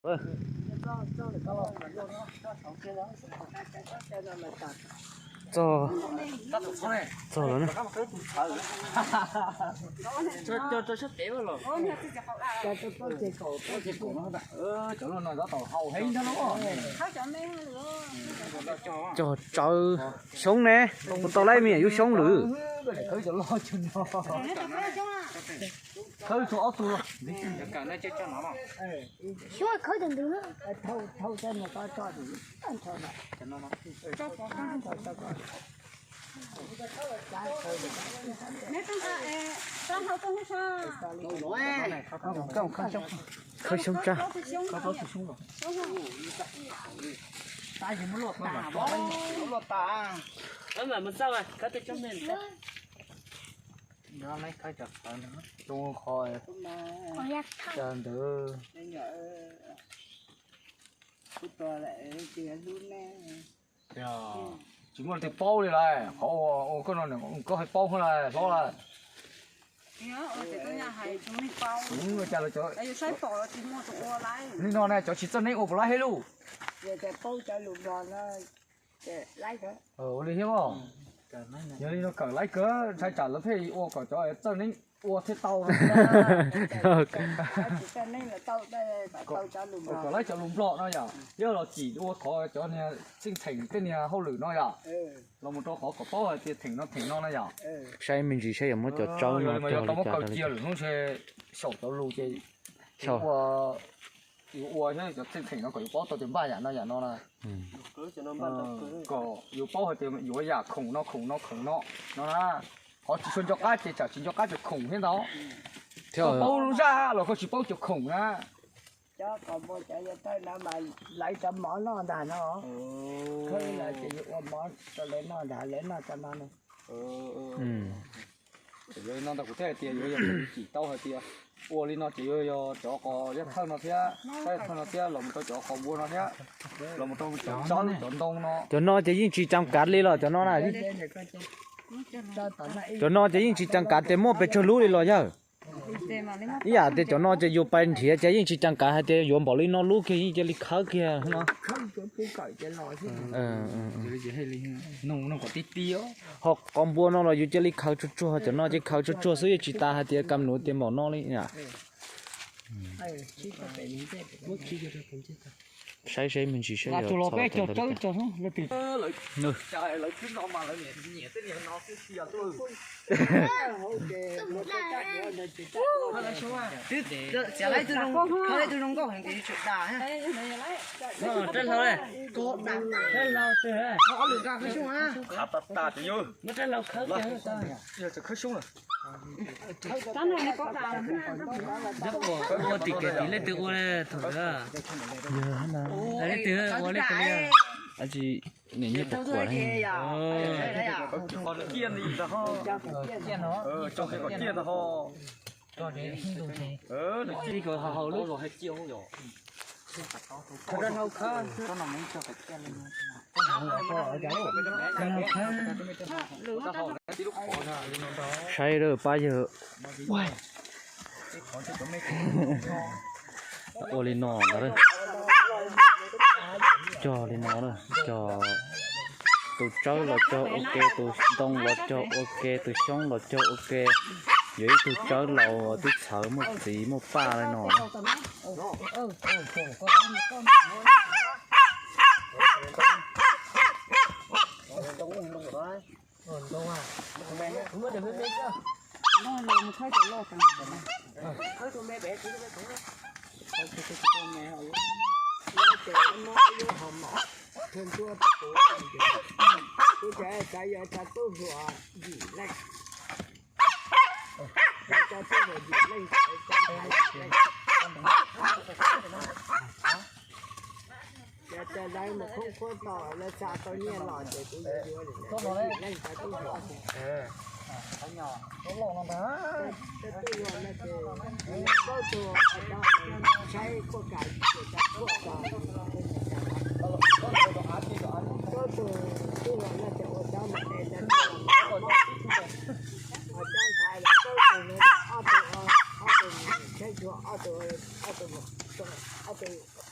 Txog, txog lawm na. Cog tsawv xyoob ne, kuv tau laib me nyuam yub xyoob lawm. Khawb xyoob tsab. Qhov ntawd tsis muaj leej twg paub li lawm, qhov uas koj no koj hais paub hlob lawm. Li no ne cov tsis txawj neeb ua puas laib hib lub? Ua li thiab os. Yog li no kawm laib kawg, ntshai tsam lawv pheej ua kom cov txawj neeb ua thiaj tau. Kom laib cov lus Nplog no yom, thiab los cim ua qhov cov niag txheej theem tej niag hauj lwm no yom, los mus rau qhov kom paub hais tias theem no theem no na yom. Saib me ntsis saib yog muab cov tsawb no cog li cas rau li cas. Xyaum cov lus ces ua, yuav ua thiab cov txheej theem no kom yuav paub tau tias npaj yam no yam no na. Kom yuav paub hais tias yuav yam khoom no khoom no khoom no no na. Qhov tsis tshua nco qab ces tsam tsis nco qab cov khoom thiab ntau. Koj paub lub zaj los koj tsis paub cov khoom na. Cov qos npua cov yuav tawg no mas lawv cov mov noj ntag no. Khawb los ces yuav ua mov rau lawv noj ntag, lawv noj cov no ne. Yog li no ntag kuv thiaj hais tias yuav yog cim tau hais tias ua li no ces yuav yog cov qos liab thawj no thiab, liab thawj no thiab los mus rau cov qos npua no thiab, los mus rau cov tsawb cov ntoo no. Cov no ces yeej tsis tseem kav li los cov no na. Cov no ces yeej tsis tseem kav tias muaj pes tsawg lub li los yawg. Ib yam tias cov no ces yus pais nrhiav ces yeej tsis tseem kav hais tias yuav npaum li no lub kiag yeej cia li khawb kiag no. Ho qos npua no los yus cia li khaws tsuag tsuag, cov no ces khaws tsuag tsuag xwb yeej tsis tas hais tias kam nuv tias npaum no li. Saib saib me ntsis saib yog txog Ua tim kev tim leej twg ua thaum ntawd, leej twg ua leej twg li. Tsis, niam nyiaj puas kuam li. Saib pab yawg ua li no ntag. Cog li no, cog tus tsawb los cog ua ke, tus ntoo los cog ua ke, tus xyoob los cog ua ke. Yog ib tug tsawb laus twb txhawv muaj txiv muaj paj li no. Yog tias lawv mus khoob khuab tau, lawv xa tau nyiaj los ces kuv yuav yuav lawm, leej tau tub hluas. Tub hluas no ces plaub tug, saib kuaj kam ces tau kuaj tau. Plaub tug tub hluas no ces ua cov mus de cov, ua cov ntxhais los plaub tug, ob tug, ob tug, ob tug, ob tug, ob tug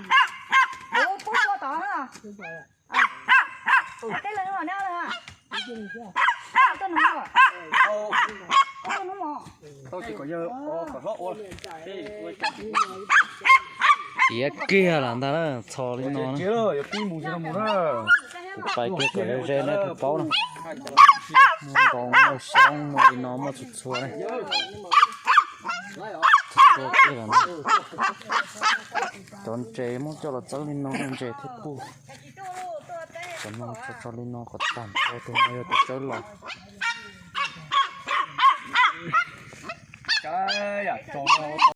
Ub, pub tua tod na. Tej lawv no ne, tuaj hnub, tuaj hnub mos. Tiav kiag lawm ntag na, txhos li no na. Kuv pais kiag kom ze ze ne thiaj paub na. Muaj ntoo muaj xyoob muaj li no muaj txhua txhua ne. Txhua txhua kiag lawm na. Cov ntses muab coj los txawb li no ntses thiaj puj. Cov no tso tso li no kom tag nrho, tus no yog tus tsawb los.